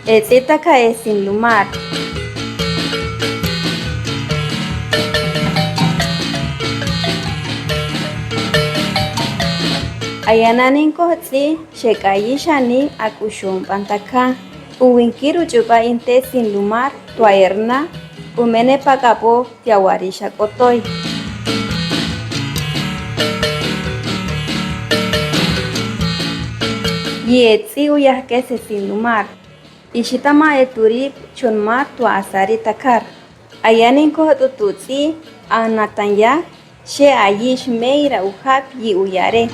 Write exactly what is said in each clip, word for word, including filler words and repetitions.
Ets'itakai e sin lumar. Ayanan in kojts'i xek'ayishani ak'ushon ban takha. Uwinki ruch'uba inte sin lumar tua erna, umenepakabo tia wari xak'otoy. Yets'i uyahkese sin lumar. Ishi tama eturib chon mar tua asari takar. Ayanin kojt'u tuts'i, anatan ya, xe ayish meira ujab yi uyare.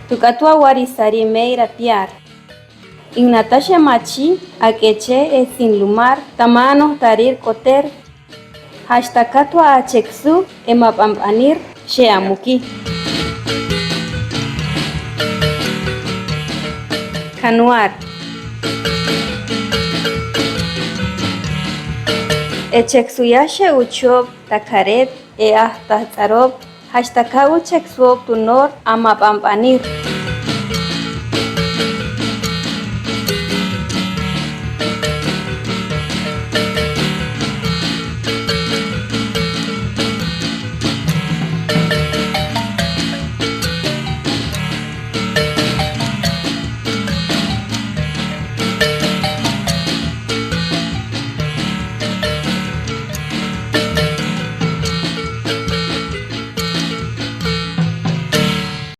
Tuka tua wari sari meira piar. Inata xe machi ak'eche e sin lumar tama anojtarir koter. Hasta ka tua acheksu e mabanbanir xe amuki. Kanuar. E cheksu ya xe uchob takaret e ahtahtsarob hasta ka ucheksuob tunor a mabanbanir.